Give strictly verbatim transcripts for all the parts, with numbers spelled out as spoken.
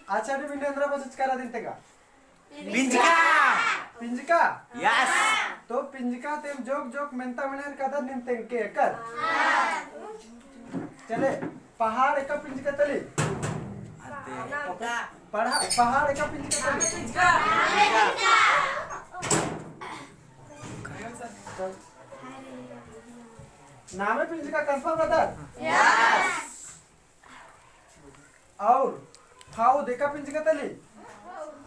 अच्छा, नीम इन्ने एन्दरा बचचका रअदर तेंगा? पिंजका। पिंजका? Yes। तो पिंजका तेम जोक जोक मेन्ता मेनर कदर नीम तेंगके एकर। चले, पहाड़ एका पिंजका तली। पढ़ा, पहाड़ एका पिंजका तली। नामे पिंजका, confirm रअदर? Yes। और फाउद एका पिंजका तली?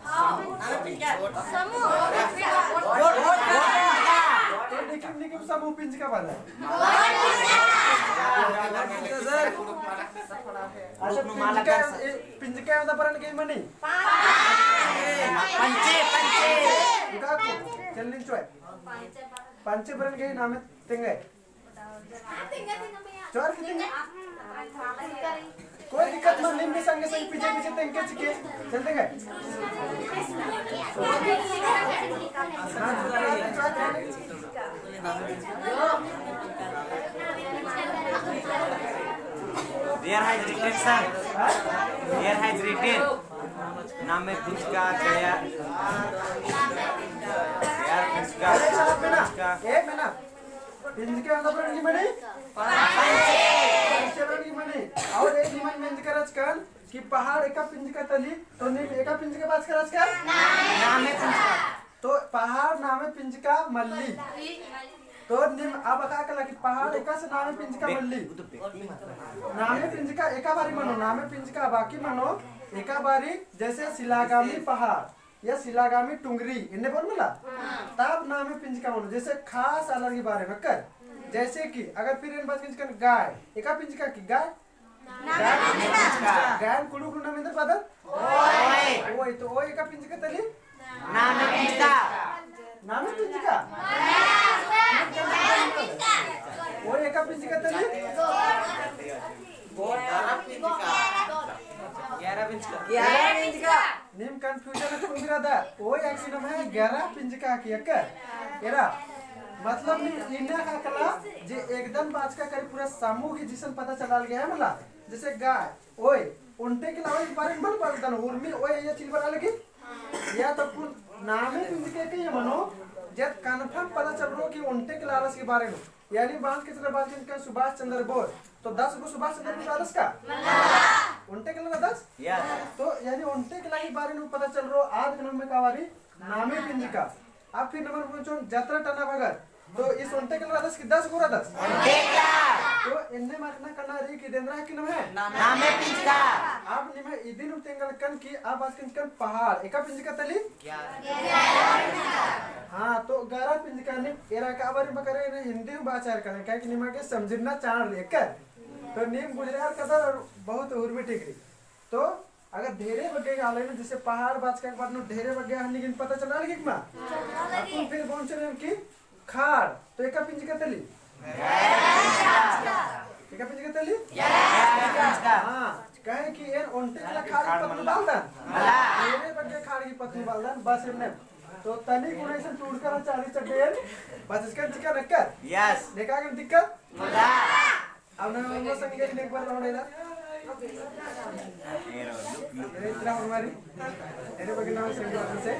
समूह। तो निकिम निकिम समूह पिंजका बअदर। अच्छा, पिंजका, ए, पिंजका एवंदा बरन गही मनी? पंचे, पंचे। उका को, चल निंचोय। पंचे बरन गही नामे तेंगे। चोर कितने? कोई दिक्कत मत, नीम भी संगे संग पीछे पीछे तेंगे चिके। चल तेंगे। There has written, sir. There has written. नामे पिंजका गया। यार पिंजका। अरे साहब, मेना। पिंजका। ए, मेना। पिंजका एवंदा बरन गही मनी? पंचे। पंचे बरन गही मनी। और एक निमन मेंजका रहचकन कि पहाड़ एका पिंजका तली, तो नीम एका पिंजका बाचका रहचकन? नामे पिंजका। तो पहाड़ नामे पिंजका मल्ली। तो नीम अब अख़आ कला कि पहाड़ एकासे नामे पिंजका मल्ली। नामे पिंजका एका बारी मनो, नामे पिंजका बाकी मनो, एका बारी जैसे सिलागामी पहाड़। या सिलागामी टुंगरी, एन्ने बओन मला? हाँ। तब नामे पिंजका मनो, जैसे खास आलर गही बारे में कर। जैसे कि अगर फिर एन बाचकन चिकन गाय, एका पिंजका की गाय? नामे पिंजका। गायन कुँड़ुख़ नू नाम एन्दर बअदर? ओय। ओय, तो ओय एका पिंजका तली? नामे पिंजका। नामे पिंजका? ओय एका पिंजका तली? ग्यारह पिंजका। ग्यारह पिंजका। नीम confusion कुन रअदर, ओय अक्की नम्है ग्यारह पिंजका की अक्कर। एरा, मतलब नीम इन्ना का कला जे एकदम बाचका करी पूरा समूह की जिसन पता चलाल गया है मला, जैसे गाय, ओय, ओन्टे केला ओय बारे में बल बल दन, उर्मी ओय ये चीज बला लगी। या तो कुन नामे पिंजका के ये मनो, जब confirm पता चल रो कि ओन्टे केला आलस के बारे में। यानी बात के चले बात के सुभाष चंद्र बोस, तो दस गो सुभाष चंद्र बोस आलस का? ओन्टे केला दस? Yes। तो यानी ओन्टे केला के बारे में पता चल रो, आद के नाम में कावारी नामे पिंजका। अब फिर नमन पूछो जतरा टना भगत। तो इस ओन्टे केला रअदस कि दस गो रअदस? ओन्टे केला। तो एन्ने माखना कना रई कि देंदरा कि नम्है? नामे पिंजका। अब निम्है इदिन तेंगलकन कि अब आसकिन चिकन पहाड़। एका पिंजका तली? ग्यारह। हाँ, तो ग्यारह पिंजका नीम एरा का बारे में करे ने हिंदी में बाचार करें, काहे कि निमा के समझना चाड़ रई कर। तो नीम गुजरार कदर और बहुत उर्मी टिकरी। तो अगर ढेरे बग्गे आलर ना, जैसे पहाड़ बाचका के बाद नू ढेरे बग्गे हन्नी गिन पता चला लगी कि मा? हाँ। अक्कुन फिर बोंचन कि खाड़, तो एका पिंजका तली? एका पिंजका तली? हाँ, काहे कि एन ओन्टे केला खाड़ की पत्त नू बलदन। ढेरे बग्गे खाड़ की पत्त नू बलदन, बस एन्ने। तो तनी कुन ऐसन टूड़कर चारी चड्डेन, बस इसका दिक्कत नक्कर। Yes। देखा के दिक्कत? अब ना हम लोग संगे एक बार round है ना। ये इतना हमारी, मेरे बगल में संगे से।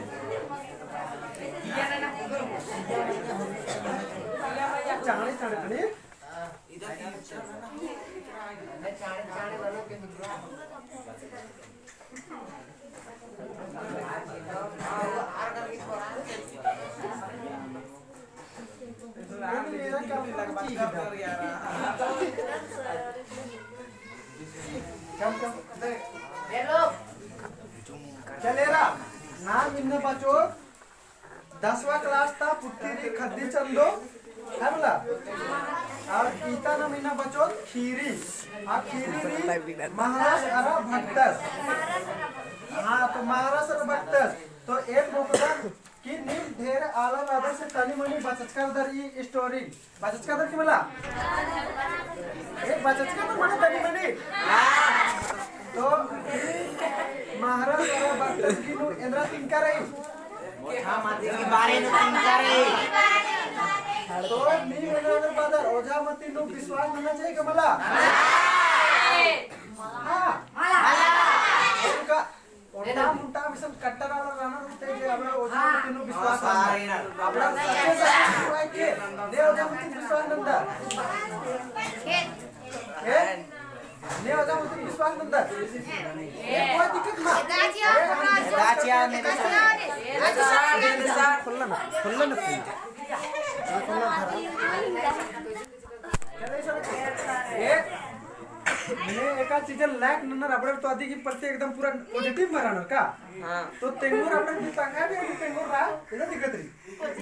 चाड़े, चाड़े, चाड़े। चल एरा, नाम इन्ना बचोर, दसवाँ class ता पुट्टी रई खद्दी चंदो, है मला? और इता नाम इन्ना बचोर खीरी, आ खीरी रई महाराष्ट्र अरा भक्तस। हाँ, तो महाराष्ट्र अरा भक्तस, तो एक मोकदम कि नीम ढेर आलर रअदर से तनी मनी बचचका रअदर ई story। बचचका रअदर कि मला? एक बचचका तो मला तनी मनी। तो महाराष्ट्र अरा भक्तस की नू एन्दरा तिंका रई। मोथा माती की बारे नू तिंका रई। तो नीम एन्दरा बअदर ओझा माती नू विश्वास नना चाहिए कि मला? हाँ। उनका नाम उन्टा मिशन कट्टर वाला रहना होते जे हमरा ओझा मती नू विश्वास नंदर। हमरा सच्चे सच्चे विश्वास के, ने ओझा मती विश्वास नंदर। ए? ने ओझा मती विश्वास नंदर। ए, कोई दिक्कत ना। दाचिया ने खोलना ना, खोलना ना। ए, मने एका चीजन लायक नन्नर अबड़र तो अदी की प्रति एकदम पूरा positive मरानर का? हाँ। तो तेंगोर अबड़र भी तंगा भी अभी तेंगोर रहा, इधर दिक्कत रही।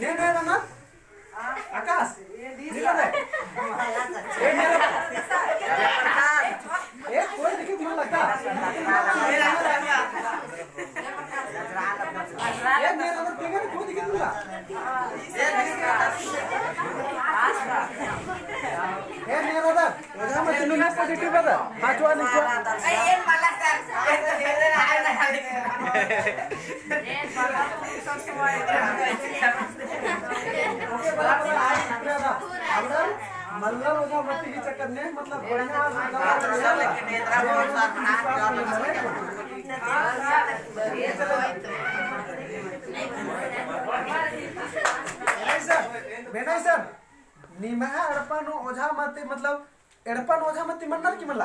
ने, ने, ना, ना। आकाश, दिक्कत है। ए, ने, ना। ए, कोई दिक्कत मत लगता। ए, मेरा तो फिंगर को दिखे तुला। ए, मेरा तो, ओझा मती नू ना positive बता। हाँ, चुआ नहीं, चुआ। ओके, बराबर, बराबर। मल्ला ओझा मती की चक्कर ने, मतलब, बढ़िया, बेना सर, निम्है एड़पा नू ओझा मती, मतलब, एड़पा नू ओझा मती मन्नर की मल्ला?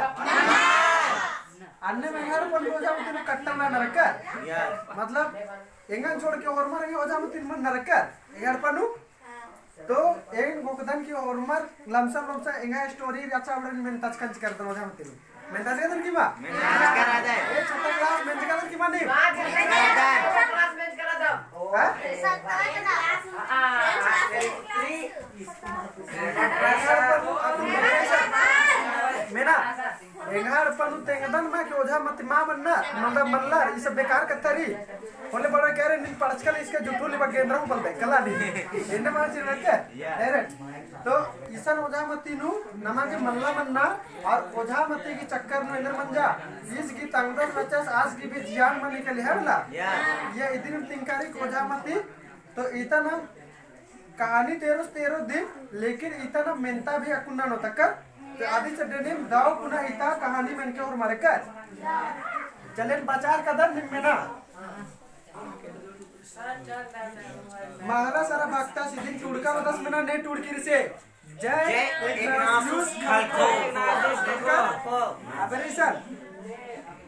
अन्नेम एंग्है एड़पा नू ओझा मती नू कट्टर नन्नर का? मतलब, एंगन छोड़ के होरमर एंग्है ओझा मती नू मन्नर का? एंग्है एड़पा नू? तो एन गोकदन की होरमर लमसम लमसम एंग्है story रहचा अबड़न मेंजकन चिच्चकन ओझा मती नू। मेंजकन की मा? मेंजकन। ए, छठा class मेंजकन की मा नी? हाँ? मेना, एंग्है एड़पा नू तेंगदन मा कि ओझा मती मा मन्ना, मतलब मल्ला, ई सब बेकार कत्था रई। होले बड़ा कह रहे, नीन पढ़चकल इसके जुठू लिबा गेंदरा हूँ बलदे, कला नी। एन्ने मा चिरवे के? अरे, तो इसन ओझा मती नू नमा गे मल्ला मन्ना, और ओझा मती की चक्कर नू एन्देर मंजा, ईस गही तंगदस रहचस, आस गही भी जियान मनी के लिए है वाला। या इदिन तिंकारी ओझा मती, तो इतना कहानी तेरो तेरो दिन, लेकिन इतना मेन्ता भी अक्कुन ननो तकर, तो अदी चड्डे नीम दव पुना इता कहानी मेनके होरमार कर। चलेन बचार कदर नीम मेना। महरा सारा भक्तस इदिन टूड़का बदस मेना ने टूड़की रिसे। जय जय एकनाथ खलखो। अबरी सन,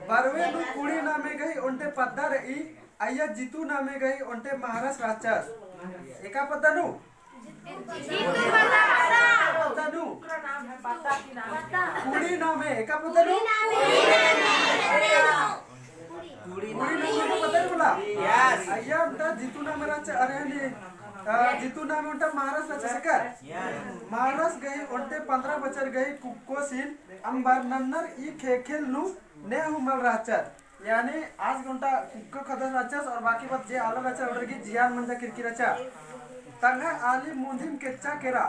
बरवे नू कुड़ी नामे गही ओन्टे पद्दा रई, अइय्या जितु नामे गही ओन्टे महरस रहचस। एका पद्दा नू? जितु पद्दा नू? कुड़ी नामे, एका पद्दा नू? कुड़ी नामे ओन्टे पद्दा नू बोला? Yes। अइय्या ओन्टा जितु नामे रहचस, अरे हनी, अ, जितु नामे ओन्टा महरस रहचस एकर? Yes। महरस गही ओन्टे पन्द्रह बछर गही कुक्कोसिन अम्बर नन्नर ई ख़ेख़ेल नू ने हूँ मल रहचर। यानी आस गही ओन्टा कुक्को ख़द्दस रहचस और बाकी बात जे आलर रहचर ओड़र गही जियान मंजा किरकी रहचा। तंग्है आली मुन्धिम केच्चा केरा।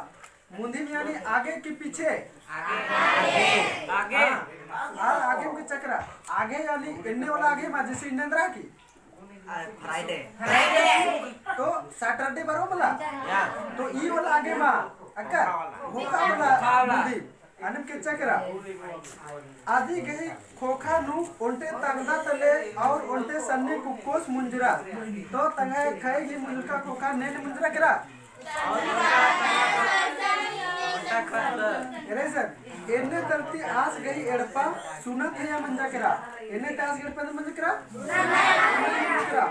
मुन्धिम यानी आगे कि पीछे? आगे। आगे। हाँ, आर आगेम केच्चा केरा। आगे यानी एन्ने वाला आगे मा जैसे इन्ने अंदरा की? आ, Friday। Friday। तो Saturday बरो मला? या। तो ई वाला आगे मा, अक्का? ख़ोख़ा वाला मुन्धिम। अन्नेम केच्चा केरा। अदी गही ख़ोख़ा नू ओन्टे तंगदा तले और ओन्टे सन्नी कुक्कोस मुंजरा। तो तंग्है ख़य गही मुंजका ख़ोख़ा ने ने मुंजरा केरा? एरे सर, एन्ने तरती आस गही एड़पा सुना थैया मंजा केरा। एन्ने ती आस गही एड़पा मंजा केरा? मंजा केरा।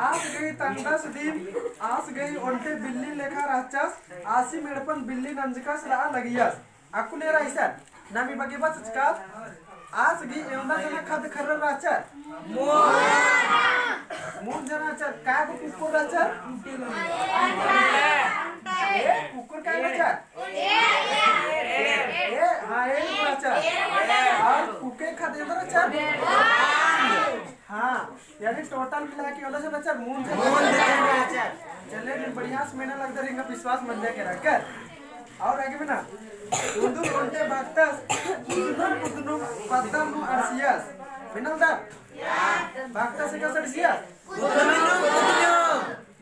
आस गही तंगदस दिम, आस गही ओन्टे बिल्ली लेखा रहचस, आसिम एड़पन बिल्ली नंजकस रआ लगियस। अक्कुन एरा इसन, नामी बग्गे बचचका, आस गही एवंदा जना ख़द्द ख़र्रर रहचर? मूंद जना रहचर, काय गो कुक्कोर रहचर? ए, कुक्कोर काय रहचर? ए, हाँ, ए रहचर। और कुक्के ख़द्द एवंदा रहचर? हाँ। यानी total मिला के ओला सब अच्छा मूंद जन रहचर। चले, बढ़िया से मेना लगदर, एंगा विश्वास मंजा केरा कर। और आगे मेना, उन्दुल ओन्टे भक्तस, उन्दुल उन्दुल पद्दा नू अड़सियस। मेना लगदर? भक्तस एकासे अड़सियस?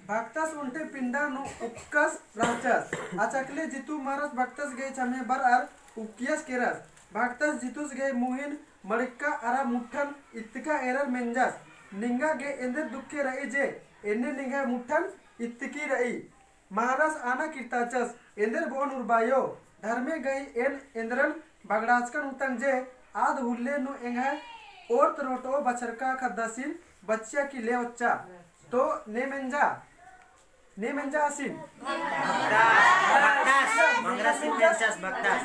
भक्तस ओन्टे पिंडा नू उक्कस रहचस। अचकले जितु महरस भक्तस गही छम्हे बरअर उक्कियस केरस। भक्तस जितुस गही मुहिन मड़िक्का अरा मुट्ठन इत्तका एरर मेंजस। निंगा गे एन्देर दुखे रई जे, एन्ने निंग्है मुट्ठन इत्तकी रई। महारस आना किर्ताचस, एन्देर बओन उर्बायो, धर्मे गही एन एन्देरन बगड़ाचकन उतंग जे, आद हुल्ले नू एंग्है ओर्त रोटो बछरका ख़द्दासिन बच्चिया की ले ओच्चा। तो ने मेंजा, ने मेंजा आसिन। भक्तस, मंगरासिन मेंजस भक्तस।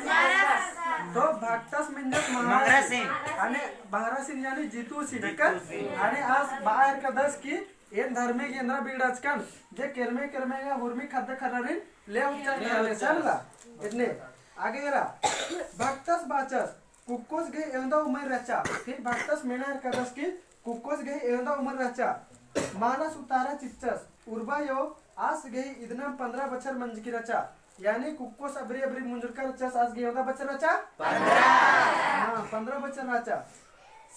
तो भक्तस मेंजस मंगरासिन। आने मंगरासिन यानी जीतूसिन, आने आस बआ एरकदस की एन धर्मे गे एन्देरा बिगड़ाचकन, जे केरमे केरमे गा हुरमी ख़द्द ख़र्ररिन ले उच्चस धर्मे, समझला? इतने आगे एरा। भक्तस बाचस, कुक्कोस गही एवंदा उमर रहचा। फिर भक्तस मेना एरकदस की कुक्कोस गही एवंदा उमर रहचा। मानस उतारा चिच्चस, उर्बायो आस गही इदनम पन्द्रह बछर मंजकी रहचा। यानी कुक्कोस अबरी अबरी मुंजरका रहचस, आस गही एवंदा बछर रहचा? पन्द्रह। हाँ, पन्द्रह बछर रहचा।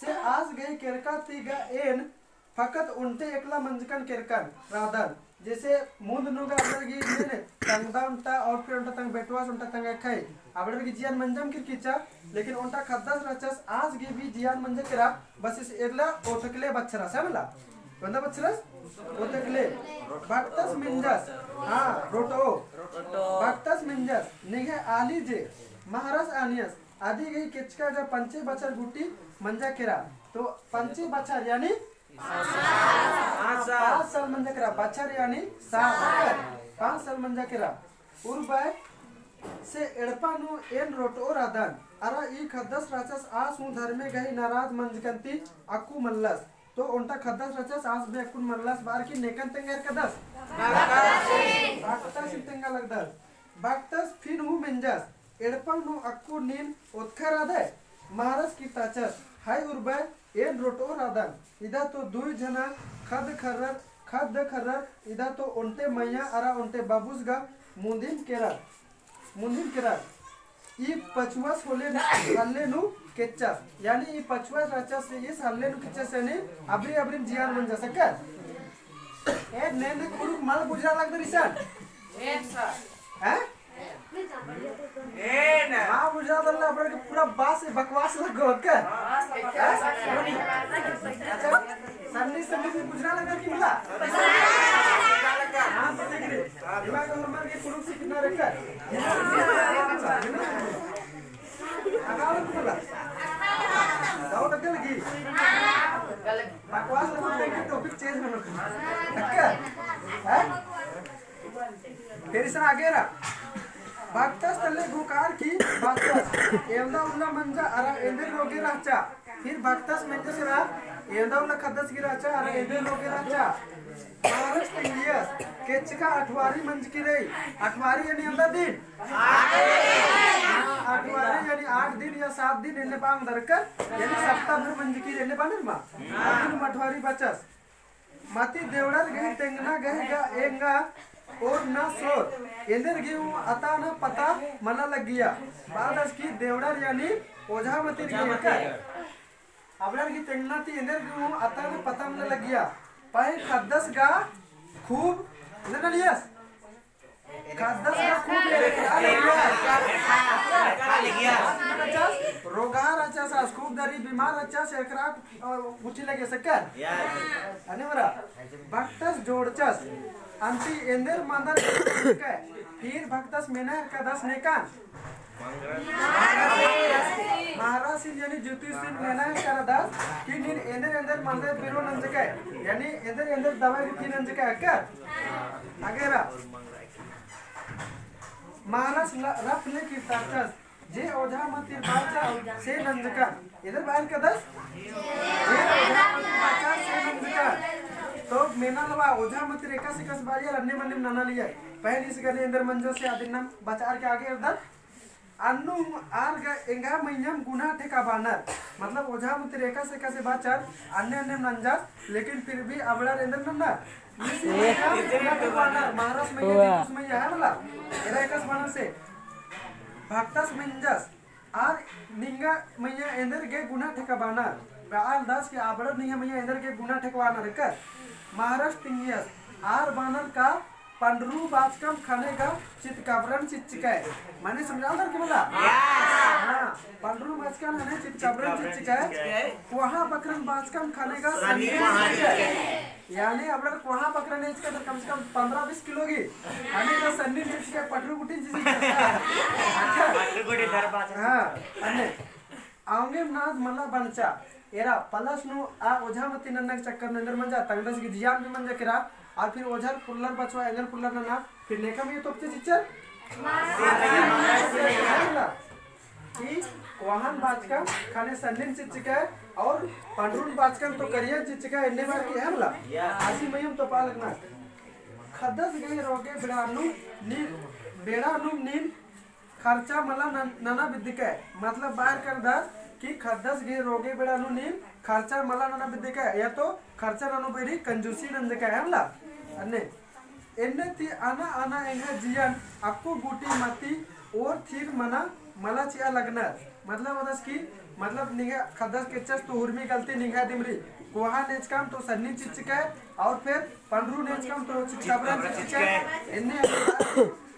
से आस गही केरका ती गा एन फकत ओन्टे एकला मंजकन केरकन रअदन। जैसे मुन्द नू गा अबड़र गी ने तंगदा ओन्टा और फिर ओन्टा तंग बेटवास ओन्टा तंग अखई। अबड़र गी जियान मंजम किरकिचा, लेकिन ओन्टा ख़द्दस रहचस, आस गे भी जियान मंजा केरा, बस इस एकला ओतकले बछरस, समझला? बंदा बछरस? ओतकले। भक्तस मेंजस, हाँ, रोटो। भक्तस मेंजस, निंग्है आली जे, महारस आनियस, अदी गही केचका गा पंचे बछर गूटी मंजा केरा। तो पंचे बछर यानी पाँच साल। पाँच साल मंजा केरा, बछर यानी साल, पाँच साल मंजा केरा। उर्बय से एड़पा नू एन रोटो रअदन, अरा ई ख़द्दस रहचस आस हूँ धर्मे गही नाराज मंजकन ती अक्कु मल्लस। तो ओन्टा ख़द्दस रहचस आस भी अक्कुन मल्लस, बअर की नेकन तेंगा एरकदस? भक्तसिन तेंगा लगदस। भक्तस फिन हूँ मेंजस, एड़पा नू अक्कु नीन ओतखा रअदय? महारस किर्ताचस, हाय उर्बय, एन रोटो रअदन। इदा तो दुई झना ख़द्द ख़र्रर, ख़द्द ख़र्रर, इदा तो ओन्टे मइय्याँ अरा ओन्टे बाबुस गा मुन्दिम केरर, मुन्दिम केरर। ई पछुआस होले हल्ले नू केच्चस, यानी ई पछुआस रहचस, ईस हल्ले नू केच्चस, यानी अबरी अबरी जियान मंजस, अक्कर? ए, ने, ने कुँड़ुख़ मल बुझरा लगदर इसन? हैं? ए ना। हाँ, बुझा दल्ला, अपने के पूरा बास, बकवास लगो, ओके? हाँ, बकवास लगो। अच्छा, सन्नी, सन्नी भी बुझा लगा कि मिला? हाँ, तो देख रहे। दिमाग और मन के कुँड़ुख़ से कितना रखा है? आगा और बोला। दाऊ लग लगी। बकवास लगो, देख के topic change मनो। ओके? हैं? फिर इसन आगे रा। भक्तस तले घोकार की बाचस, एवंदा उल्ला मंजा अरा एन्देर रोगे रहचा। फिर भक्तस मेंजस रा, एवंदा उल्ला ख़द्दस गी रहचा अरा एन्देर रोगे रहचा। महारस तिंगियस, केचका अठवारी मंजकी रई। अठवारी यानी एवंदा दिन? हाँ, अठवारी यानी आठ दिन या सात दिन एन्ने बांग दरकर, यानी सप्ताह भर मंजकी रई एन्ने बानर मा। अदिन अठवारी बाचस। मती देवड़र गही तेंगना गही गा एंगा ओर ना सोर, एन्देर गे हूँ अता ना पता मला लगिया। बादस की देवड़र यानी ओझा मतिर गे एंकर। अबड़र गही तेंगना ती एन्देर गे हूँ अता ना पता मला लगिया। पहें ख़द्दस गा खूब, एन्देर ना लियस? ख़द्दस गा खूब एरखा लगिया। रोगहा रहचस, खूब दरी बीमार रहचस, एरखा, अ, उठी लगे सक्कर। अने मरा, भक्तस जोड़चस, अन्ती एन्देर मांदर के, फिर भक्तस मेना एरकदस नेकन। महारासिन यानी ज्योतिषिन मेना एरकदस, कि नीन एन्देर एन्देर मांदर बिरो नंजके, यानी एन्देर एन्देर दवाई गुट्ठी नंजके अक्कर। आगे रा। महारास ल-, रप ले किर्ताचस, जे ओझा मतिर बाचा से नंजका। एन्देर बआ एरकदस? जे ओझा मतिर बाचा से नंजका। तो मेना लबा ओझा मतिर एकासे एकासे बारिया रन्ने मन्ने नना लिया। पहें इस गने एन्देर मंजस से अदिन नाम बचार के आगे एरदन। अन्नु आर ग-, एंगा मइय्याँ गुना ठेका बानर। मतलब ओझा मतिर एकासे एकासे बाचर, अन्ने अन्ने नंजस, लेकिन फिर भी अबड़र एन्देर नन्नर। इसी मइय्याँ गुना ठेका बानर, महारास मइय्याँ, वाह। जीतूस मइय्याँ है मला। एरा एकासे बानर से। भक्तस मेंजस, आर निंगा मइय्याँ एन्देर गे गुना ठेका बानर। बआ एरदस कि अबड़र निंगा मइय्याँ एन्देर गे गुना ठेका बानर कर। महारास तिंगियस, आर बानर का पंडरू बाचकम ख़ने गा चितकबरन चिच्चकय। माने समझाओ सर के बोला? हाँ, पंडरू बाचकम ख़ने चितकबरन चिच्चकय। कोहा बकरन बाचकम ख़ने गा सन्नी चिच्चकय। यानी अबड़र कोहा बकरन एचकय तो कम से कम पन्द्रह बीस किलो गी। ख़ने गा सन्नी चिच्चकय, पटरू गुटी चिच्चकय। अच्छा। हाँ, अन्ने। औंगेम नाद मला बंचा। एरा पलस नू आ ओझा मती नन्ना के चक्कर नू एन्देर मंजा, तंगदस गे जियान भी मंजा केरा, और फिर ओझर पुल्लर बछवा एन्देर पुल्लर नन्ना, फिर नेखम ये तोपचे चिच्चर? कि कोहन बाचकम ख़ने सन्निन चिच्चकय, और पंडरून बाचकम तो करियन चिच्चकय, एन्ने बार की है मला? आसी मयूम तोपा लगना। ख़द्दस गही रोगे बेड़ा नू नीन, बेड़ा नू नीन खर्चा मला नन-, नना बिद्दकय, मतलब बार करदस कि ख़द्दस गही रोगे बेड़ा नू नीन खर्चा मला नना बिद्दकय, या तो खर्चा ननो बैरी कंजूसी नंजकय, है मला? अन्ने, एन्ने ती आना आना एंग्है जियन अक्कु गूटी मती ओर थीर मना मला चिआ लगनर। मतलब ओदस कि, मतलब निंग्है ख़द्दस केच्चस तो उर्मी गलती निंग्है दिमरी, कोहा नेचकम तो सन्नी चिच्चकय, और फिर पंडरू नेचकम तो चितकबरन चिच्चकय, एन्ने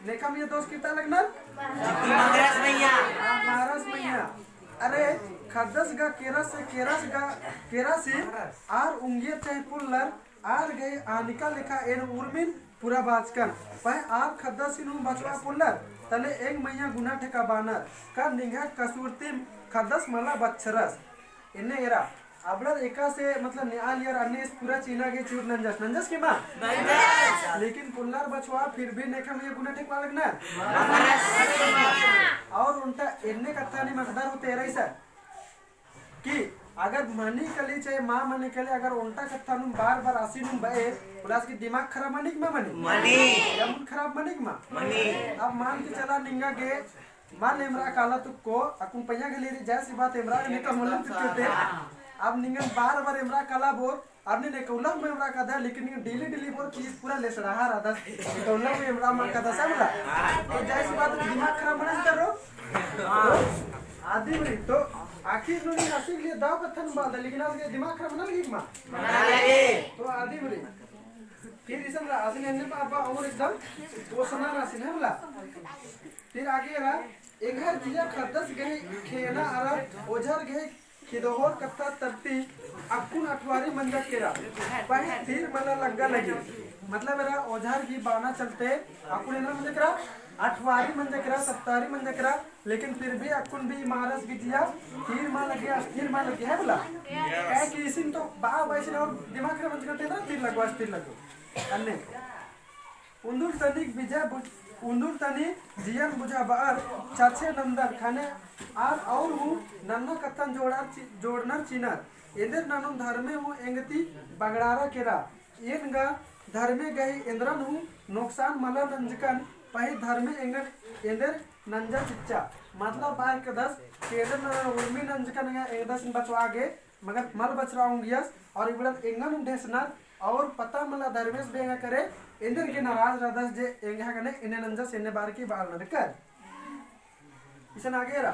नेखम ये दोस किता लगनर? मंगरस मइय्याँ। आ, मंगरस मइय्याँ। अरे, ख़द्दस गा केरस, केरस गा केरसी, आर उंगियर चाहे पुल्लर, आर गही आनिका लेखा एन उर्मिन पूरा बाचकन। पहें आर ख़द्दसिन हूँ बछवा पुल्लर, तले एंग मइय्याँ गुना ठेका बानर, का निंग्है कसूरतिम ख़द्दस मला बछरस। एन्ने एरा, अबड़र एकासे, मतलब, नेआलियर अन्नेस पूरा चीना गे चूर नंजस, नंजस की मा? नंजस। लेकिन पुल्लर बछवा फिर भी नेखम ये गुना ठेकवा लगनर। और ओन्टा एन्ने कत्था नीम अख़दर होले एरा इसन कि अगर मनी कली चाहे मा मनी कली, अगर ओन्टा कत्था नुम बार बार आसी नुम बए, उलास की दिमाग खराब मनी कि मा मनी? मनी। या मुन खराब मनी कि मा? मनी। अब मान के चला निंगा गे मल एमरा काला तुक्को, अक्कुन पइया गली रई, जाहिर सी बात एमरा नेका मुल्ला तुक्को ते। अब निंगन बार बार एमरा काला बोर, अब नी नेका उल्ला में एमरा कादा, लेकिन निंगन डेली डेली बोर कि पूरा लेसड़ा हा रअदस। नेका उल्ला में एमरा मा कादा सब ला। तो जाहिर सी बात दिमाग खराब मना से करो। तो आदिम रई, तो आखिर नू नी आसी के लिए दाव कत्थन बात, लेकिन आज के दिमाग खराब मना लगी मा? मना लगी। तो आदिम रई। फिर इसन रा आसिन एन्ने बाबा और एकदम पोसना रासिन है मला। फिर आगे रहा, एंग्है जिया ख़द्दस गही खेना अरा ओझर गही खिदोहर कत्था तरती अक्कुन अठवारी मंजा केरा, पहें थीर मला लग्गा लगी। मतलब एरा ओझर गही बाना चलते अक्कुन एन्ने मंजा केरा, अठवारी मंजा केरा, सत्तारी मंजा केरा, लेकिन फिर भी अक्कुन भी मंगरस गही जिया थीर मा लग्गे, अस्थिर मा लग्गे है मला। काहे कि इसिन तो बा, बा इसिन और दिमाग रे मंजा केरा, थीर लग्गो, अस्थिर लग्गो। अन्ने उन्दुल तनिक बिजा बुझ-, उन्दुल तनी जियन बुझाबअर चाचे नन्दर ख़ने आर और हूँ नन्ना कत्थन जोड़र चि-, जोड़नर चिनर। एन्देर ननुम धर्मे हूँ एंगती बगड़ारा केरा। एन गा धर्मे गही एन्देरन हूँ नोकसान मला नंजकन, पहें धर्मे एंगन एन्देर नंजा चिच्चा। मतलब बार कदस कि एन्देर ननुम उर्मी नंजकन एंगदस बचवा गे, मगर मल बछरआ ओंगियस, और इबड़न एंगन ढेसनर, और पता मला धर्मेस बेंगा करे, एन्देर गे नाराज रअदस जे एंग्है गने एन्ने नंजस एन्ने बार की बाल ननकर। इसन आगे रआ,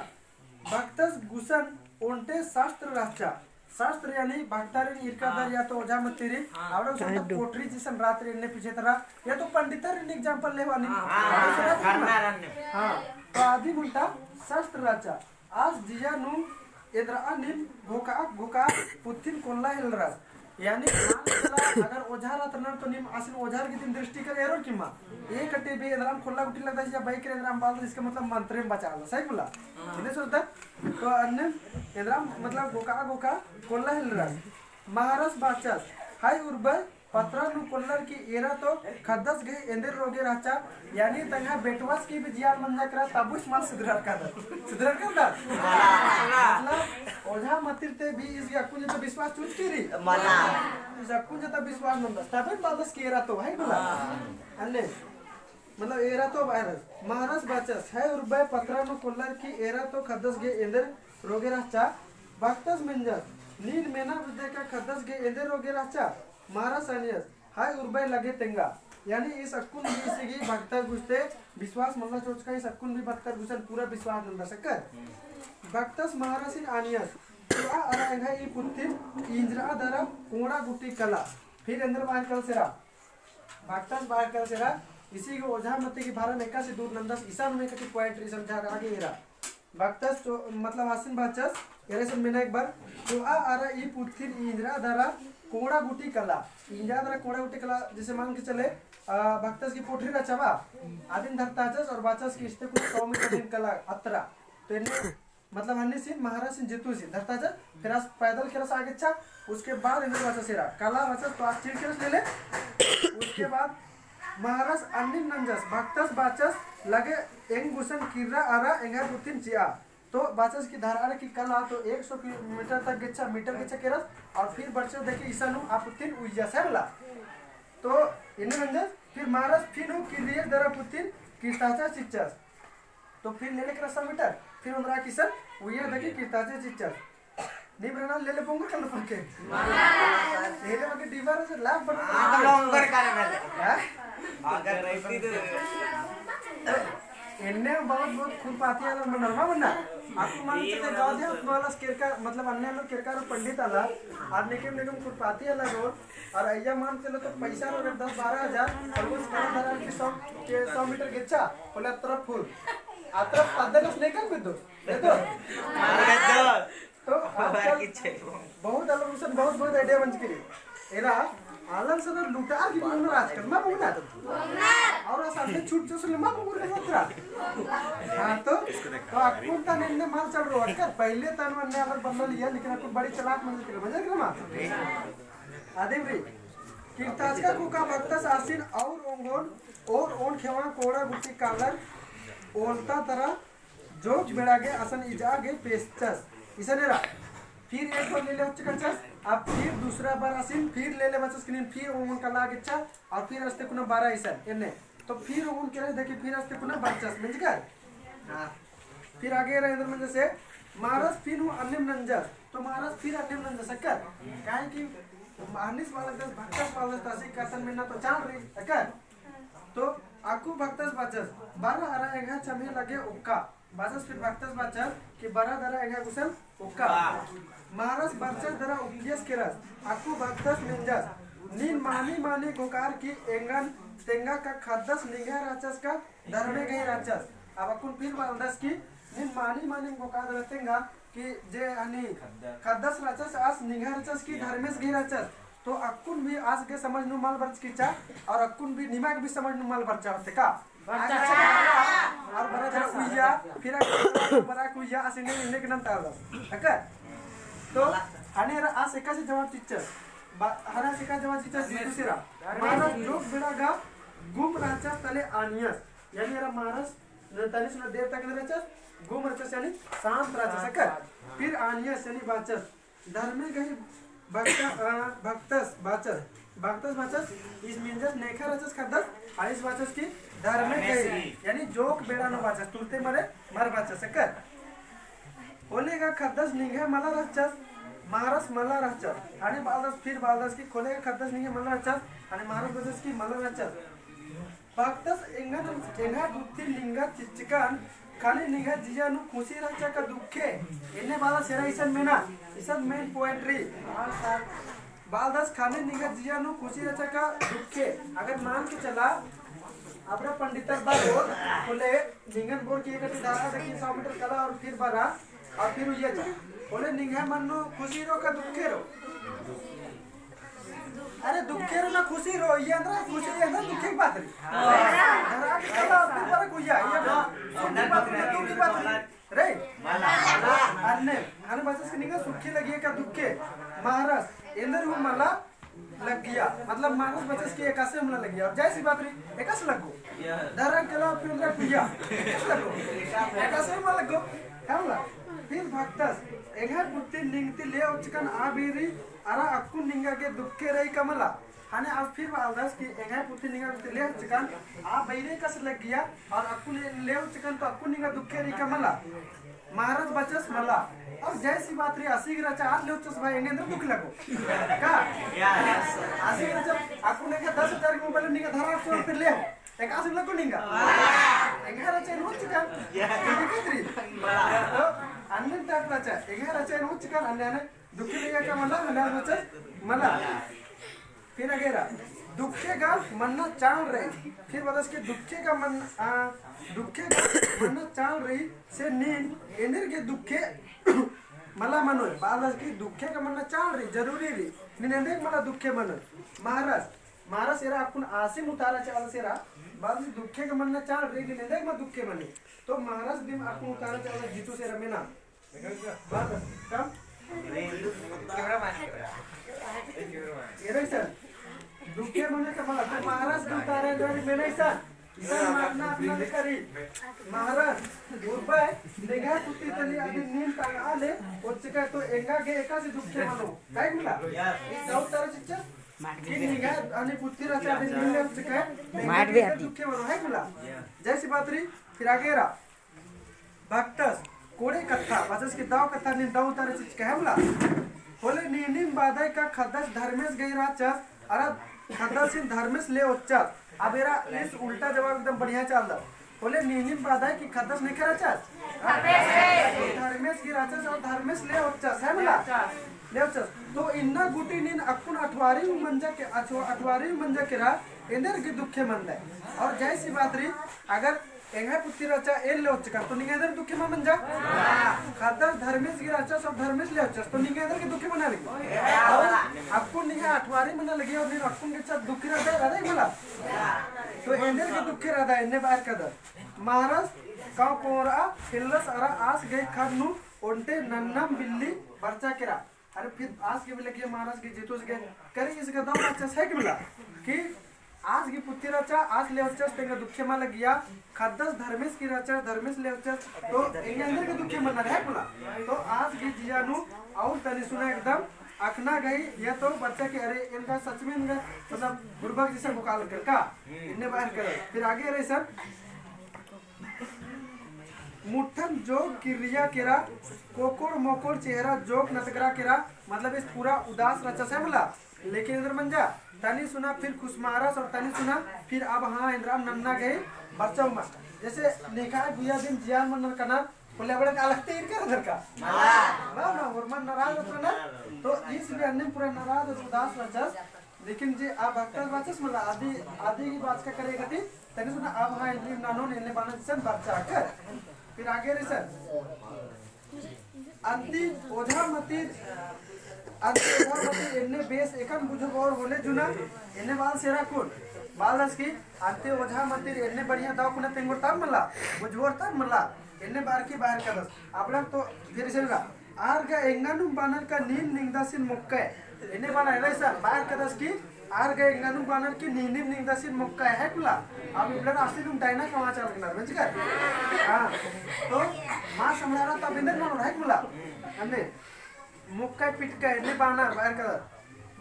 भक्तस गुसन ओन्टे शास्त्र रहचा। शास्त्र यानी भक्तारिन इरकादर या तो ओझा मत्तीरिन, हाँ। और उसन तो कोठरी जिसन रात रे एन्ने पीछे तरा, या तो पंडितारिन example लेवा नी। हाँ, हाँ, हाँ, हाँ, हाँ। हाँ, तो आदि मुन्टा शास्त्र रहचा। आस जिया नू एन्दरा नीम घोका घोका पुथिन कोल्ला हेलरस। यानी मान चला अगर ओझा रअदर तो नीम आसिन ओझार गही दिम दृष्टि कर एरोर की मा। ए कटे भी एन्दराम कोल्ला गुट्ठी लगदस या बाई करे एन्दराम बालदस, इसका मतलब मंत्रेम बचाला, सही बोला? हाँ। इन्ने सोचता? तो अन्ने एन्दराम मतलब घोका घोका कोल्ला हेलरस। मंगरस बाचस, हाय उर्बय पत्रा नू कोल्लर की एरा तो ख़द्दस गही एन्देर रोगे रहचा, यानी तंग्है बेटवास की भी जियान मंजा केरा तबुस मल सुधरर कादर। सुधरर कादर? मतलब, ओझा मत्तीर ते भी इस अक्कुन जता विश्वास चुचकी रई। मला। इस अक्कुन जता विश्वास नंदस। तबे बालदस की एरा तो, है बोला? अन्ने, मतलब, एरा तो बारस। मंगरस बाचस, हाय उर्बय पत्रा नू कोल्लर की एरा तो ख़द्दस गही एन्देर रोगे रहचा। भक्तस मेंजस, नीन मेना बिद्दका ख़द्दस गही एन्देर रोगे रहचा? मंगरस अन्नियस, हाय उर्बय लगे तेंगा। यानी इस अक्कुन भी इसी गही भक्तर गुस्ते विश्वास मल्ला चोचका, इस अक्कुन भी भक्तर गुसन पूरा विश्वास नंदस अक्कर। भक्तस मंगरसिन अन्नियस, तुआ अरा एंग्है ई पुथिन इंजरा दरा कोड़ा गुट्ठी कला। फिर एन्देर बार कलसेरा। भक्तस बार कलसेरा, इसी के ओझा मते की भारा नेका से दूर नंदस, इसन में कति point रई समझा आगे एरा। भक्तस तो मतलब आसिन बाचस, एरे सन मेना एक बार, तो आ आरा ई पुथिन इंजरा दरा कोड़ा गुटी कला, इंजरा दरा कोड़ा गुटी कला, जैसे मान के चले, आ, भक्तस की पोटरी रचावा, आदिन धरताचस और बाचस की इस्ते कुछ सौ मीटर दिन कला अतरा। तो इन्ने मतलब हन्नी सिन, महाराज सिन, जितु सिन धरताचस, फिर आस पैदल केरस आगे अच्छा, उसके बाद इन्ने बाचस एरा, कला बाचस, तो आस चीड़ केरस ले ले, उसके बाद महाराज अन्निम नंजस, भक्तस बाचस, लगे एंग गुसन किर्रा अरा एंग्है पुथिन चिआ। तो बाचस की धरआ की कला तो एक सौ किलोमीटर तक गेच्छा, मीटर गेच्छा केरस, और फिर बरचस देखी इसानु आ पुथिन उइयस है बला। तो इन्ने नंजस, फिर महाराज फिन हूँ किर्रियस दरा पुथिन किर्ताचस चिच्चस। तो फिर ले ले केरस सौ मीटर, फिर ओन्द्रा की इसन उइया देखी किर्ताचस चिच्चस। नीम रहना ले ले पोंगुर कल पके। ले ले पके डिब्बा रे से लाभ बन। हाँ, पोंगुर करे पहले। हाँ? अगर रहती तो। इन्ने बहुत बहुत खुरपाती आलर मनर मा मन्ना। आकु मान चले गाँव दे, आकु आलस केरका, मतलब अन्ने आलर केरका रो पंडित आलर, आर नेकेम नेकेम खुरपाती आलर रो, और अइय्या मान चले तो पैसा रो अगर दस बारह हजार, और उस बारह हजार की सौ, के सौ मीटर गेच्छा, होले अतरा फुल। अतरा पद्दे नस नेकन बिद्दो। देखो। तो आजकल बहुत आलर उसन बहुत बहुत idea बन चुकी रई। एरा आलर सन लुटार की बोलना आजकल, मा बोलना। और आस अन्ने छूट जो सुन मा बोल रहे अतरा। हाँ तो, तो अक्कुन तन इन्ने मल चल रओ अक्कर, पहले तन अन्ने आलर बदला लिया, लेकिन अक्कुन बड़ी चालाक मंजर कर, मंजर कर मा। आदिम रई। किर्ताचका कुका भक्तस आसिन और ओंगोन, और ओन खेवा कोड़ा गुट्टी कालर, ओलता तरा जोक बेड़ा गे असन इजा गे पेसचस। इसन एरा। फिर एक बार ले ले होच्चकन चस, अब फिर दूसरा बार आसिन फिर ले ले बचस किनिन फिर ओंगोन कला गेच्छा, और फिर अस्ते कुना बारा इसन, एन्ने। तो फिर ओंगोन केरे देखी फिर अस्ते कुना बरचस, मिंजकर? हाँ। फिर आगे एरा एन्देर मंजस, महाराज फिर हूँ अन्नेम नंजस, तो महाराज फिर अन्नेम नंजस, अक्कर? काहे कि मानिस वाला दस, भक्तस वाला दस, आसी कसन मेना तो चाल रई, अक्कर? तो अक्कु भक्तस बाचस, बारा अरा एंग्है चम्हे लगे ओक्का। बाचस फिर भक्तस बाचस कि बारा दरा एंग्है गुसन ओक्का। महाराज बरचस दरा उकियस केरस, अक्कु भक्तस मेंजस, नीन मानी मानी गोकार की एंगन तेंगा का खद्दस निंग्है रहचस का धर्मे गही रहचस। अब अक्कुन फिर बालदस कि नीन मानी मानी गोकार दरा तेंगा कि जे हनी खद्दस रहचस आस निंग्है रहचस कि धर्मेस गही रहचस। तो अक्कुन भी आस गे समझ नू मल बरचकी चा, और अक्कुन भी निमा गे भी समझ नू मल बरचा होते का? बरचा। और बरा दरा उइया, फिर अक्कुन बरा उइया, आस इन्ने, इन्ने के नाम ताल दस। अक्कर? तो हने एरा आस एकासे जवाब चिच्चस। बा-, हने आस एकासे जवाब चिच्चस, जितु से एरा। मानव जोक बेड़ा गा गुम रहचस तले आनियस। यानी एरा मानस न तनिस न देर तक न रहचस, गुम रहचस यानी शांत रहचस, अक्कर। फिर आनियस यानी बाचस, धर्मे गही भक्ता-, अ, भक्तस बाचस, भक्तस बाचस, इस मिंजस नेखा रहचस खद्दस, आइस बाचस कि धर्मे गही, यानी जोक बेड़ा नू बाचस, तुरते मरे मर बाचस, अक्कर। होले गा खद्दस निंग्है मला रहचस, मारस मला रहचस, हाने बालदस, फिर बालदस कि खोले गा खद्दस निंग्है मला रहचस, हाने मारस बाचस कि मला रहचस। भक्तस एंगन, एंगा गुत्ती निंगा चिच्चकन, खाली निंगा जिया नू खुशी रहचा का दुखे? एन्ने बालदस एरा इसन मेना, इसन main point रई। बालदस खाली निंगा जिया नू खुशी रहचा का दुखे? अगर मान के चला, अपना पंडितर बार बोल, बोले, निंगन बोल कि एक अटी धारा देखी सौ मीटर कला और फिर बरा, और फिर उइया जा। बोले, निंगा मन नू खुशी रओ का दुखे रओ? अरे दुखे रओ ना खुशी रओ, ये अंदर खुशी, ये अंदर दुखे की बात रई। धरा के चला, फिर बरा कुइया, ये ना सुख की बात रई, दुख की बात रई। रई? अन्ने, अन्ने बाचस कि निंगा सुखी लगिया का दुखे, महाराज, एन्देर हूँ मला लगिया, मतलब महाराज बाचस कि एकासे मला लगिया, और जायसी बात रई, एकासे लग्गो। धरा के चला, फिर अंदर कुइया, एकासे लग्गो। एकासे मला लग्गो, है मला? फिर भक्तस, एंगा पुत्ती निंगती ले उचकन आ बीरी, अरा अक्कुन निंगा गे दुखे रई का मला? हाने आस फिर बालदस कि एंग्है पुत्ती निंगा गुत्ती ले चिकन, आ बैरे कस लग्गिया, और अक्कुन ले चिकन तो अक्कुन निंगा दुखे रई का मला? महाराज बाचस मला। और जायसी बात रई आसी गे रहचा आस ले चिकस भाई एंगे अंदर दुख लगो। का? आसी गे रहचा अक्कुन एंगे दस हजार की mobile निंगा धरा सौ रुपये ले। एकासे लगो निंगा। एंगे रहचा एन चिकन। ठीक है री? तो अन्ने type रहचा। एंगे रहचा एन चिकन अन्ने अन्ने दुखे रई का मला, मला बाचस मला। फिर आगे एरा। दुखे गा मन्ना चाड़ रई। फिर बअदस कि दुखे गा मन, आ, दुखे गा मन्ना चाड़ रई, से नीन एन्देर गे दुखे मला मनोय। बअदस कि दुखे गा मन्ना चाड़ रई, जरूरी रई। नीन एन्देर मला दुखे मनोय। महरस, महरस एरा अक्कुन आसिम उतारा चालस एरा, बअदस दुखे गा मन्ना चाड़ रई, नीन एन्देर मा दुखे मनोय। तो महरस दिम अक्कुन उतारा चालस जीतूस एरा मेना। बात कम। एरे सर, दुखे मने का बात, तो महरस दू तारे डोरी में नहीं सर। इधर मारना अपना करी। महरस, उर्बे, निंग्है पुती तली अदी नीन तंगआ ले, ओच्चका तो एंगा गे एकासे दुखे मनो। है कि मला? इस दौ तारे चिच्चा? कि निंग्है अनि पुती रहचा अदी नीन ले ओच्चका। मार भी आती। दुखे मनो, है कि मला? जैसी बात रई, फिर आगे रहा। भक्तस, कोड़े कत्था, बअदस कि दौ कत्था नीन दौ तारे चिच्चका है मला। होले नीनिम बादय का ख़द्दस धर्मेस गही रहचस, अरा ख़द्दसिन धर्मेस ले ओच्चस। अब एरा इस उल्टा जवाब एकदम बढ़िया चालदस। होले नीनिम बादय कि ख़द्दस नेखय रहचस? धर्मेस गही रहचस और धर्मेस ले ओच्चस, है मला? ले ओच्चस। तो इन्ना गूटी नीन अक्कुन अठवारी हूँ मंजा के, अठवा-, अठवारी हूँ मंजा केरा, एन्देर गे दुखे मनदय। और जैसी बात रई, अगर एंग्है पुती रहचा एन ले ओच्चका, तो निंग्है एन्देर दुखे मल मंजा? ख़द्दस धर्मेस गही रहचा, सब धर्मेस ले ओच्चस, तो निंग्है एन्देर गे दुखे मना लगी। और अक्कुन निंग्है अठवारी मना लगी, और नीन अक्कुन गेच्छा दुखे रअदय, रअदय मला। तो एन्देर गे दुखे रअदय, एन्ने बअर कादस। महरस कौ कोरआ, हिल्लस अरा आस गही ख़द्द नू ओन्टे नन्नम बिल्ली बरचा केरा। अरे फिर आस गे भी लगिया, महरस गे जीतूस गे करी इस गदौ रहचस, है कि मला? कि आस गही पुती रहचा, आस ले ओच्चस, तेंगा दुखे मल लगिया। ख़द्दस धर्मेस गही रहचस, धर्मेस ले ओच्चस, तो एंगा एन्देर गे दुखे मना रई, है कि मला? तो आस गही जिया नू और तनी सुना एकदम अख़ना गही, या तो बरचा कि अरे एन गा सच में एन गा मतलब बुड़बक जैसा बोकाल कर का, एन्ने बअर कर। फिर आगे रई सर, मुट्ठन जोंक किर्रिया केरा, कोकोड़ मोकोड़ चेहरा जोंक नतगरा केरा, मतलब इस पूरा उदास रहचस है मला। लेकिन एन्देर मंजा, तनी सुना फिर खुसमारस और तनी सुना फिर अब हाँ एन्देर नन्ना गही बरचा उमा। जैसे नेखा गुया दिन जियान मनर कना, होले अबड़न अलग तीर कर दर का। ना, ना, होरमर नाराज होत ना, तो इस भी अन्ने पूरा नाराज और उदास रहचस। लेकिन जे आ भक्तस बाचस मला, अदी, अदी गही बाचका करे गटी, तनी सुना, अब हाँ एन्देर ननोन एन्ने बाना जैसन बरचा कर। फिर आगे रई सर। अन्ती ओझा मतिर, अन्ती ओझा मतिर एन्ने बेस एकन बुझबओर होले जुना, एन्ने बअदस एरा कुन। बअदस कि अन्ती ओझा मतिर एन्ने बढ़िया दव कुना तेंगोर तार मला, बुझबओर तार मला, एन्ने बअर की बअर कादस। अबड़ा तो फिर से ना, आर गा एंगा नू बानर का नीन निंगदासिन मोक्कय। एन्ने बानर एरा इसन बअर कादस कि आर गा एंगा नू बानर कि नीनिम निंगदासिन मोक्कय, है कि मला? अब इबड़ा आसिम डायना कमा चालकनर, बंजकर? हाँ। तो माँ समझाना तब एन्देर मनोर, है कि मला? अन्ने मोक्कय पिटकय, एन्ने बानर बअर कादस।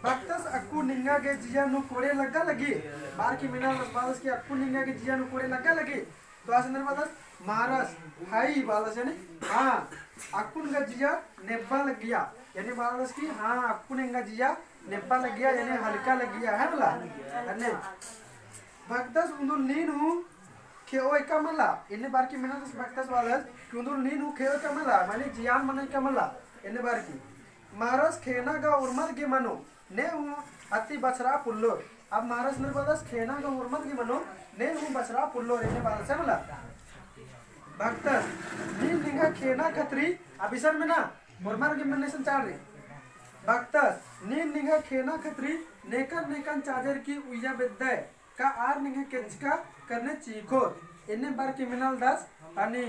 भक्तस अक्कु निंगा गे जिया नू कोड़े लग्गा लगी। बअर की मेना बअदस कि अक्कु निंगा गे जिया नू कोड़े लग्गा लगी। तो आस एन्देर बअदस, महरस, हई बअदस, यानी, हाँ, अक्कुन गा जिया नेब्बा लगिया। यानी बअदस कि, हाँ, अक्कुन एंगा जिया नेब्बा लगिया, यानी हल्का लगिया, है मला? अन्ने, भक्तस उन्दुल नीन हूँ खेओय का मला, एन्ने बअर की मेना बअदस भक्तस बअदस, कि उन्दुल नीन हूँ खेओय का मला, माने जियान मनोय का मला, एन्ने बअर की। महरस खेना गा उर्मर गे मनो, ने हूँ अति बछरा पुल्लोर। अब महरस एन्देर बअदस खेना गा उर्मर गे मनो, ने हूँ बछरा पुल्लोर, एन्ने बअदस है मला। भक्तस, नीन निंगा खेना खतरी, अब इसन मेना, उर्मर गे मनो इसन चाड़ रई। भक्तस, नीन निंगा खेना खतरी, नेकन नेकन चाजर की उइया बेद्दय, का आर निंग्है केचका करने चीखोर। एन्ने बअर की मेना लगदस, अनि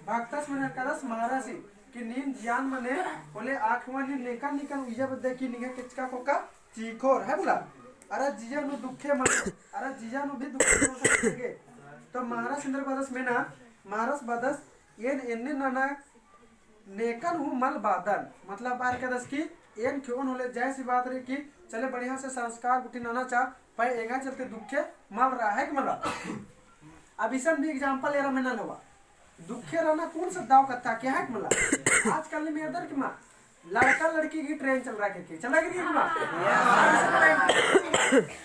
भक्तस मेना लगदस महरसी, कि नीन जियान मने, होले आखिर नीन नेकन नेकन उइया बेद्दय कि निंग्है केचका कोका चीखोर, है मला? अरा जिया नू दुखे मनो, अरा जिया नू भी दुखे मनो सके। तो महरस एन्देर बअदस मेना, महरस बअदस, एन एन्ने नना नेकन हूँ मल बादन, मतलब बअर कादस कि एन खेओन होले जैसी बात रई कि चले बढ़िया से संस्कार गुट्ठी नना चा, पै एंगा चलते दुखे मल रआ है कि मला। अब इसन भी example एरा मेना लवा। दुखे रहना कौन सा दव कत्था के है कि मला। आजकल में एदर कि मा लड़का लड़की की train चल रहा है कि चला गई कि मा।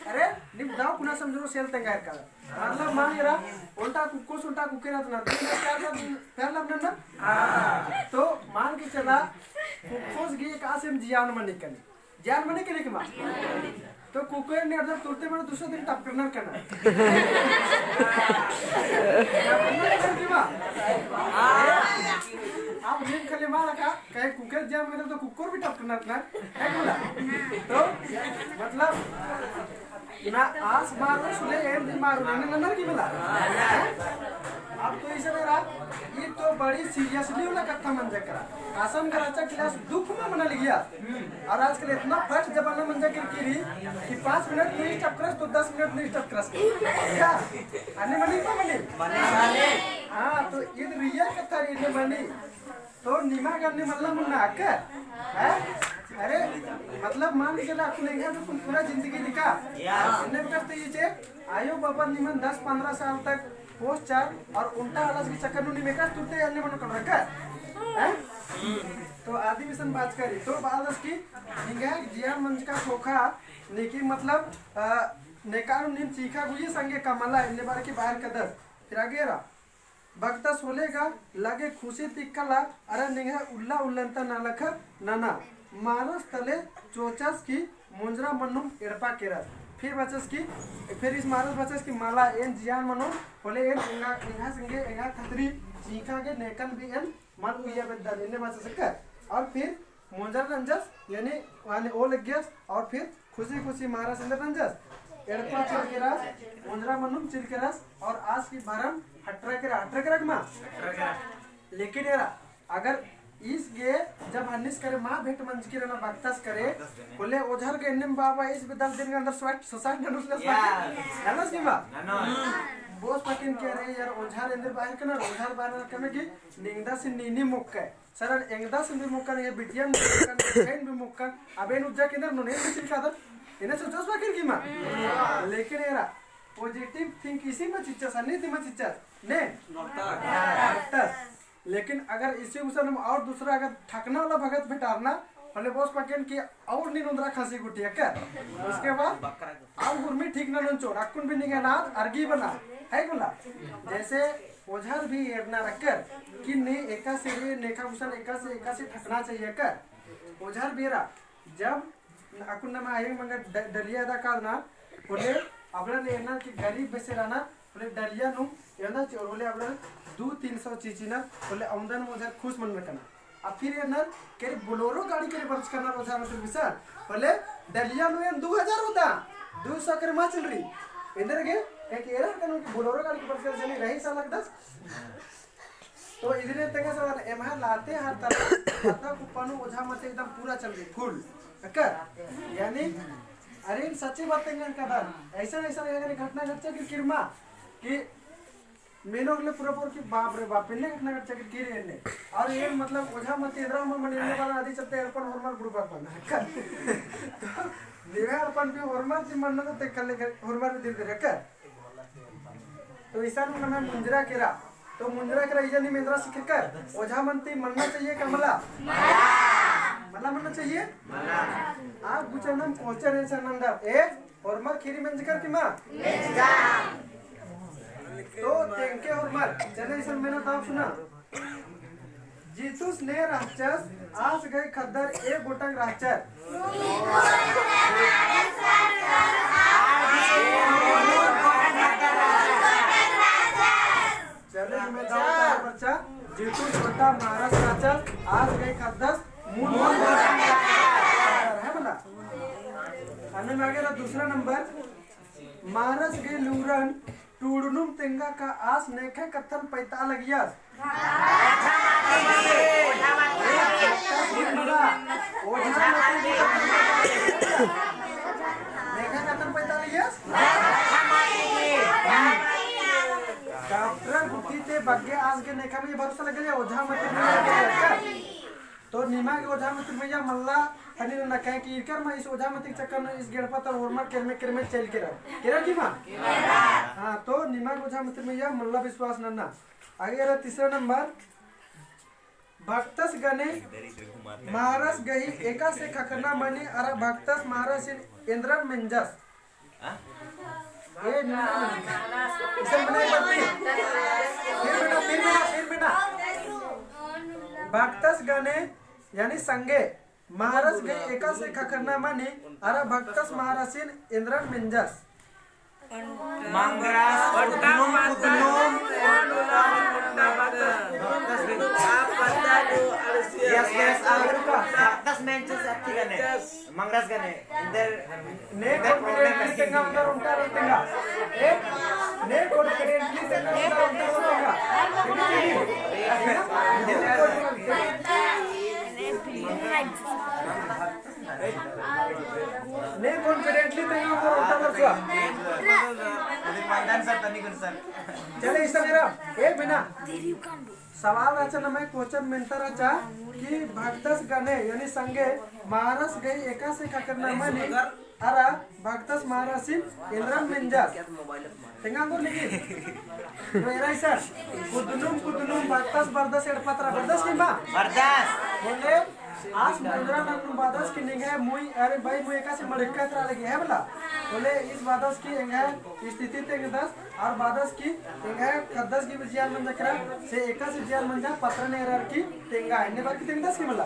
अरे निम दव कुना समझो सेल तेंगा है का। मतलब मान एरा ओन्टा कुक्कोस ओन्टा कुक्के रहत ना, तीन हजार प्यार लग, प्यार लग ना। तो मान के चला कुक्कोस गे एकासे एम जियान मने कने, जियान मने कने कि मा। तो कुकर ने अर्धर तुरते बड़ा दूसरा दिन टपकरना करना। टपकरना करना की बात? आप नीम खले मारा का, कहे कुकर जाम करे तो कुकर भी टपकरना करना, है बोला? तो मतलब ना आस मारो सुले एम भी मारो, ना, ना, ना, की बोला? अब तो इसे मेरा, ये तो बड़ी seriously वाला कत्था मंजा केरा। आसन का राजा class दुख में मना लिया। और आजकल इतना fast जमाना मंजा केरकी रई कि पाँच मिनट नहीं stop करस तो दस मिनट नहीं stop करस। क्या? अन्ने मनी का मनी? हाँ, तो ईद real कत्था रई, अन्ने मनी। तो निमा गन्ने मतलब मुन्ना अक्का? हैं? अरे, मतलब मान के चला, अक्कुन एंगा तो पूरा जिंदगी दिखा। अन्ने बकस तो ये चे, आयो बाबा निमन दस पन्द्रह साल तक पोस चार और उल्टा आलस के चक्कर नू निमेकस तुरते अन्ने मनो कल रखा। हैं? तो आदि मिशन बात करी। तो बालस की निंगा जियान मंजका खोखा नेकी मतलब, अ, नेका नू नीम चीखा गुई संगे कमला इन्ने बार की बाहर कदस। फिर आगे रा। बकतस होले गा लगे खुशी तिक्कला, अरा निंग्है उल्ला उल्लन्ता नलख नना। मारस तले चोचस की मुंजरा मन्नुम एड़पा केरस। फिर बचस की, फिर इस मारस बचस की मला एन जियान मनो, होले एन एंगा, एंगा संगे, एंगा खतरी चीखा गे नेकन भी एन मल उइया बेद्दन, एन्ने बचस कर। और फिर मुंजरा नंजस, यानी, यानी ओ लग्गियस, और फिर खुशी खुशी मारस एन्देर नंजस। एड़पा चिल केरस, मुंजरा मन्नुम चिल केरस, और आस की भरम हटरा केरा, हटरा केरा मा? लेकिन एरा, अगर इस गे जब हन्निस करे मा भेंट मंजकी रना बकतस करे, होले ओझर गे एन्नेम बाबा इस बे दस दिन के अंदर स्वाट, सोसाट ननुस लस बाकी। ननुस की मा? बोस पकिन के रे यार ओझर एन्देर बाहर के ना, ओझर बाहर के में की निंगदा से नीनी मुक्का है। सर, एंगदा से भी मुक्का नहीं है, बिटिया भी मुक्का नहीं, बहन भी मुक्का। अब एन उज्जा केंदर नोने भी चिलका दर। इन्हें सोचो सो आखिर की मा। लेकिन एरा positive think इसी में चिच्चस, अन्ने ती में चिच्चस। ने? डॉक्टर। लेकिन अगर इसी उसन हम और दूसरा अगर ठकना वाला भगत भेटारना, होले बोस पकेन की और नीन उन्दरा खांसी गुटी है क्या? उसके बाद अब उर्मी ठीक ननोन चोर, अक्कुन भी निंगा नाद अरगी बना, है बोला? जैसे ओझर भी एरना रखकर कि नहीं एकासे रे, नेखा गुसन एकासे, एकासे ठकना चाहिए कर। ओझर बेरा, जब अक्कुन नमा आयंग मंगा ड-, डलिया दा कादना, होले अबड़न एरना कि गरीब बेसे रहना, होले डलिया नू एरना ची, होले अबड़न दू तीन सौ चीची ना, होले औंदन ओझर खुश मन रखना। अब फिर एन्देर केरे बोलेरो गाड़ी केरे बरचकर ना ओझा मतिर मिसन। होले डलिया नू एन दू हजार होता, दू सौ केरे मा चिलरी। एन्देर गे एक एरर कनु कि बोलेरो गाड़ी के बरचकर जनी रही सा लगदस। तो इधरे तेंगा सवाल एम्हा लाते हर तरह, तरह कुप्पा नू ओझा मतिर एकदम पूरा चल गई, full। अक्कर? यानी, अरे इन सच्ची बात तेंगा कदर। ऐसा, ऐसा घटना घटचा कि किरमा कि मेनो अगले पूरा पोर की बाप रे बाप, एन्ने घटना घटचा कि रे एन्ने। और ये मतलब ओझा मतिर एन्दरा होरमर मनी एन्ने बाला आदि चलते एड़पन होरमर बुड़बा बन। तो निम्है एड़पन भी होरमर ती मन्ना तो ते कल्ले होरमर भी धीरे धीरे कर। तो इसन नम्है मुंजरा केरा। तो मुंजरा केरा इजन नीम एन्दरा सिखकर। ओझा मन ती मन्ना चाहिए का मला? मला मन्ना चाहिए? मला। आप गुचनम question answer नंदर। ए होरमर खीरी मेंजकर की मा? मेंजकर। तो तेंके होरमर, चले इसन मेना ताप सुना। जीतुस ने रहचस, आस गई खद्दर ए गोटंग रहचर। चले, मैं दाव तार बच्चा, जीतुस गोटा मारस रहचस, आस गई खद्दस, मूल है बोला। अन्ने मागे रा दूसरा नंबर, मारस गई लूरन, टूड़नुम तेंगा का आस नेखे कत्थन पैता लगियस। ओझा मती नेखे कत्थन पैता लगियस। डॉक्टर गुट्ठी ते बग्गे आस गे नेखा में भरोसा लगे, ओझा मती नेखा में। तो निमा गे ओझा मतिर मइय्याँ मल्ला, तनी नन्ना कहे कि इरकर मा इस ओझा मतिर चक्कर नू इस गे एड़पा तर होरमर केरमे केरमे चइल केरर। केरर की मा? हाँ, तो निमा गे ओझा मतिर मइय्याँ मल्ला विश्वास नन्ना। आगे एरा तीसरा नंबर, भक्तस गने मारस गही एकासे खखना मनी अरा भक्तस मारसिन एन्दरन मेंजस। हाँ? ए, ना। इसन बनाई पड़ती। फिर बेटा, फिर बेटा, फिर बेटा। भक्तस गने, यानी संगे, महारस गही एकासे ख़क्खरना मनी, अरा भक्तस महारसिन एन्दरन मेंजस। मंगरस, कुदनुम, कुदनुम। Yes, yes, आ, भक्तस मेंजस अत्ती गने। मंगरस गने। एन्देर ने confidently तेंगा ओन्टा ओन्टा तेंगा। ए, ने confidently तेंगा ओन्टा ओन्टा तेंगा। ने confidently तेंगा ओन्टा ओन्टा तेंगा। चले, इसन एरा, ए बिना। सवाल रहचा नम्है question मेन्ता रहचा कि भक्तस गने यानी संगे महारस गही एकासे ख़क्खरना मनी अरा भक्तस महारसिन एन्दरन मेंजस। तेंगा ओंगोर लेकिन। तो एरा इसन, कुदनुम कुदनुम भक्तस बरदस एड़पा तरा बरदस की माँ? बरदस। होले आस मुंदरा नन्नू बअदस कि निंग्है मुई, अरे भाई मुई एकासे मड़िक्का तरा लगी है बला। होले ईस बअदस कि एंग्है स्थिति तेंगदस और बअदस कि एंग्है ख़द्दस गही जियन मंजा केरा, से एकासे जियन मंजा पत्रा ने एरर की तेंगा, एन्ने बअर की तेंगदस की मला?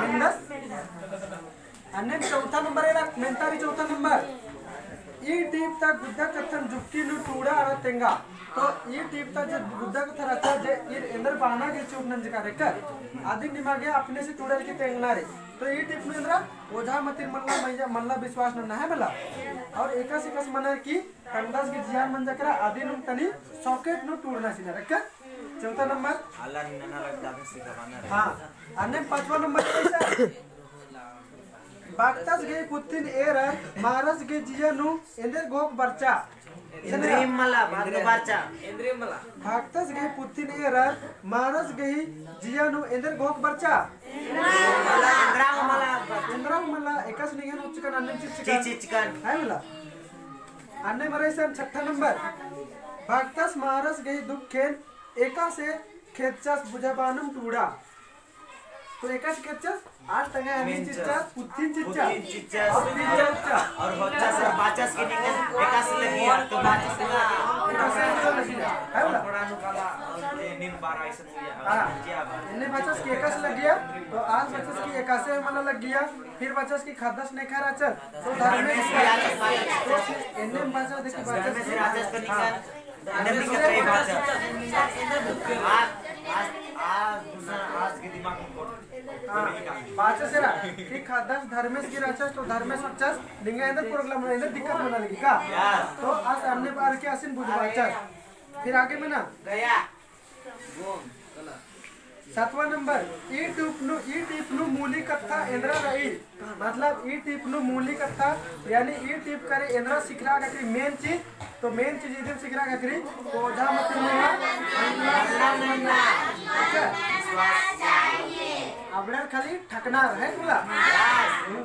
मेंदस। अन्ने चौथा नंबर एरा, मेन्ता रई चौथा नंबर। ई टीप ता गुद्दा कत्थन जुक्की नू टूड़ा अरा तेंगा। तो ई टीप ता जे गुद्दा कत्था रहचा जे ईर एन्दर बअना गे चूप नंजका रई का। अदिन निमा गे अपने से टूड़र की तेंगना रई। तो ई टीप नू एन्दरा ओझा मतिर मल्ला मइय्याँ मल्ला विश्वास नन्ना है मला। और एकासे एकासे मनर की ख़द्दस गही जियन मंजा केरा अदिन नू तनी socket नू टूड़ना चिअना रई का। चौथा नंबर। हाँ, अन्ने पाँचवा नंबर। भक्तस गही पुत्तिन एरर महारस गही जिया नू एन्देर घोख बरचा। एन्देर मला, बात बरचा। भक्तस गही पुत्तिन एरर महारस गही जिया नू एन्देर घोख बरचा। एन्देर मला, एकासे निंग्है नू चिचकन, अन्ने चिचकन। चिचकन। है मला। अन्ने मरई सन छठा नंबर। भक्तस महारस गही दुखेन एकासे खेदचस बुझाबअनम टूड़ा। तो एकासे खेदचस, आस तंग्है हनी चिच्चस, पुत्तिन चिच्चस। पुत्तिन चिच्चस। और होचस और बाचस कि निंग्है एकासे लग्गिया, तो बाचस ना। एकासे लग्गिया। है ना? थोड़ा नु काला, और ये नीम बारा इसन हुआ। हाँ। एन्ने बाचस कि एकासे लग्गिया, तो आस बाचस कि एकासे मला लग्गिया, फिर बाचस कि ख़द्दस नेखा रहचस, तो धर्मेस, तो एन्ने बाचस देखी बाचस। धर्मेस रहचस तो निंग्है हाँ। हाँ, बाचस एरा, कि ख़द्दस धर्मेस गही रहचस, तो धर्मेस रहचस, निंग्है एन्देर problem, एन्देर दिक्कत मना लगी का? तो आस अन्ने बअर की आसिन बुझबाचस। फिर आगे में ना? गया। सातवाँ नंबर, ई टीप नू, ई टीप नू मूली कत्था एन्दरा रई। मतलब ई टीप नू मूली कत्था, यानी ई टीप करे एन्दरा सिखरा ख़क्खरी main चीज, तो main चीज इदिन सिखरा ख़क्खरी, ओझा मतिर मल्ला, ठीक है? अबड़र खाली ठकना रई, है ना? हम्म।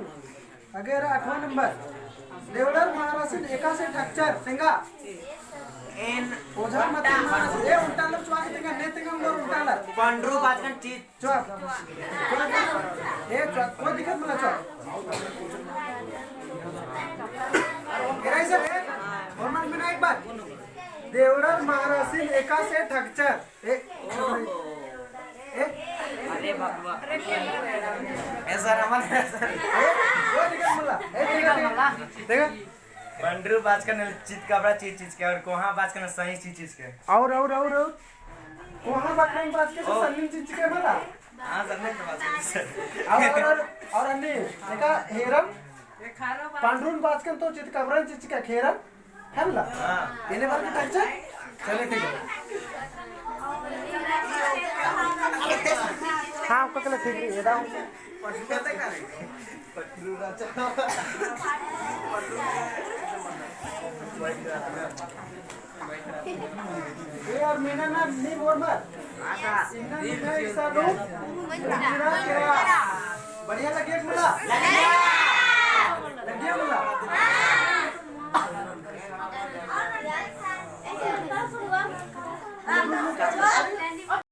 आगे रई आठवाँ नंबर। देवड़र महारसिन एकासे ठकचर, तेंगा। एन ओझा मतिर महारसिन, ए उल्टा लर चुआ के तेंगा, ने तेंगा उल्टा लर। पंडरू बाचकन चीज। चुआ। ए चुआ, कोई दिक्कत मला चुआ। एरा इसन, ए, और मन में ना एक बार। देवड़र महारसिन एकासे ठकचर। ए, ए। अरे बाबा। ऐसा रमन, ऐसा। ए, कोई दिक्कत मला। ए, देखा, देखा। देखा। पंडरू बाचकन चित कबरा चीज चीज के और कोहा बाचकन सही चीज चीज के। और, और, और, और। कोहा बाचकन बाचकन ओ। सन्नी चीज चीज के मला। हाँ, सन्नी के बाचकन। और, और, और, और अन्नी, देखा, हेरम। पंडरून बाचकन तो चित कबरा चीज चीज के हेरम। है ना? हाँ। एन्ने बअर की ठकचर? चले ठीक है। हाँ, आपका कलर ठीक है, ये दाओ। ए यार, मीना ना, नी बोल मत। इन्ना मीना इसा लो। बढ़िया लगे मुला? लगे मुला?